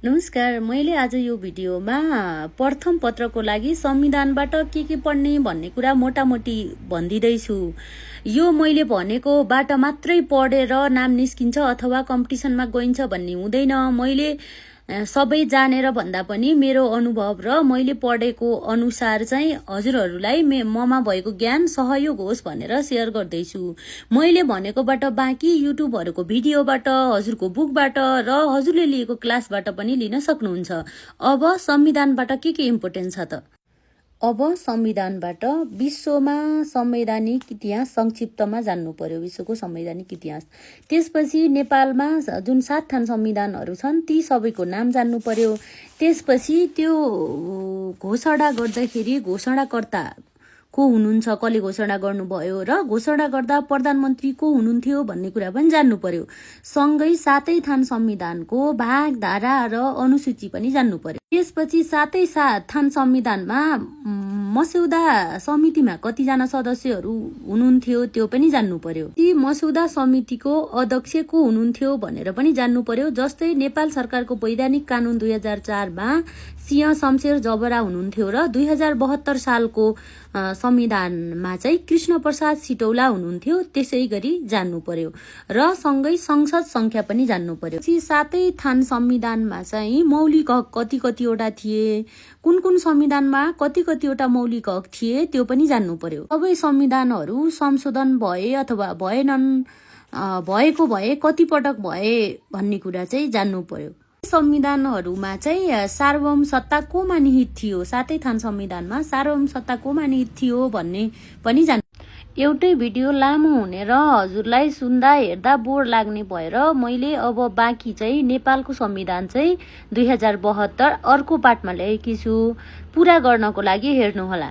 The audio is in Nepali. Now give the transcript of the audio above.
नमस्कार। मैले आज यो भिडियोमा प्रथम पत्रको लागि संविधानबाट के पढ्ने भन्ने कुरा मोटामोटी भन्दिदैछु। यो मैले भनेको बाट मात्रै पढेर नाम निस्किन्छ अथवा कम्पिटिसनमा गइन्छ भन्ने हुँदैन। मैले सबै जानेर भन्दा पनि मेरो अनुभव र मैले पढेको अनुसार चाहिँ हजुरहरूलाई ममा भएको ज्ञान सहयोग होस् भनेर सेयर गर्दैछु। मैले भनेकोबाट बाँकी युट्युबहरूको भिडियोबाट, हजुरको बुकबाट र हजुरले लिएको क्लासबाट पनि लिन सक्नुहुन्छ। अब संविधानबाट के इम्पोर्टेन्ट छ त? अब संविधानबाट विश्वमा संवैधानिक इतिहास संक्षिप्तमा जान्नु पर्यो, विश्वको संवैधानिक इतिहास। त्यसपछि नेपालमा जुन 7 थान संविधानहरू छन् ती सबैको नाम जान्नु पर्यो। त्यसपछि त्यो घोषणा गर्दाखेरि घोषणाकर्ता को हुनुहुन्छ, कसले घोषणा गर्नुभयो र घोषणा गर्दा प्रधानमन्त्री को हुनुहुन्थ्यो भन्ने कुरा पनि जान्नु पर्यो। सँगै 7 थान संविधानको भाग, धारा र अनुसूची पनि जान्नु पर्यो। त्यसपछि 7 थान संविधानमा मस्यौदा समितिमा कतिजना सदस्यहरू हुनुहुन्थ्यो त्यो पनि जान्नु पर्यो। ती मस्यौदा समितिको अध्यक्ष को हुनुहुन्थ्यो भनेर पनि जान्नु पर्यो। जस्तै नेपाल सरकारको वैधानिक कानून 2004 मा सिंह शमशेर जबरा हुनुहुन्थ्यो र 2072 सालको संविधानमा चाहिँ कृष्ण प्रसाद सिटौला हुनुहुन्थ्यो। त्यसै गरी जान्नु पर्यो र सँगै संसद संख्या पनि जान्नु पर्यो। 7 थान संविधानमा चाहिँ मौलिक हक कतिवटा थिए, कुन संविधानमा कतिवटा मौलिक हक थिए त्यो पनि जान्नु पर्यो। सबै संविधानहरू संशोधन भए अथवा भएनन्, भएको भए कति पटक भए भन्ने कुरा चाहिँ जान्नु पर्यो। संविधानहरूमा चाहिँ सार्वभौम सत्ता कोमा निहित थियो, 7 थान संविधानमा सार्वभौम सत्ता कोमा निहित थियो भन्ने पनि जान्नु। एउटै भिडियो लामो हुने र हजुरलाई सुन्दा हेर्दा बोर लाग्ने भएर मैले अब बाँकी चाहिँ नेपालको संविधान चाहिँ 2072 अर्को पार्टमा ल्याएकी छु। पुरा गर्नको लागि हेर्नुहोला।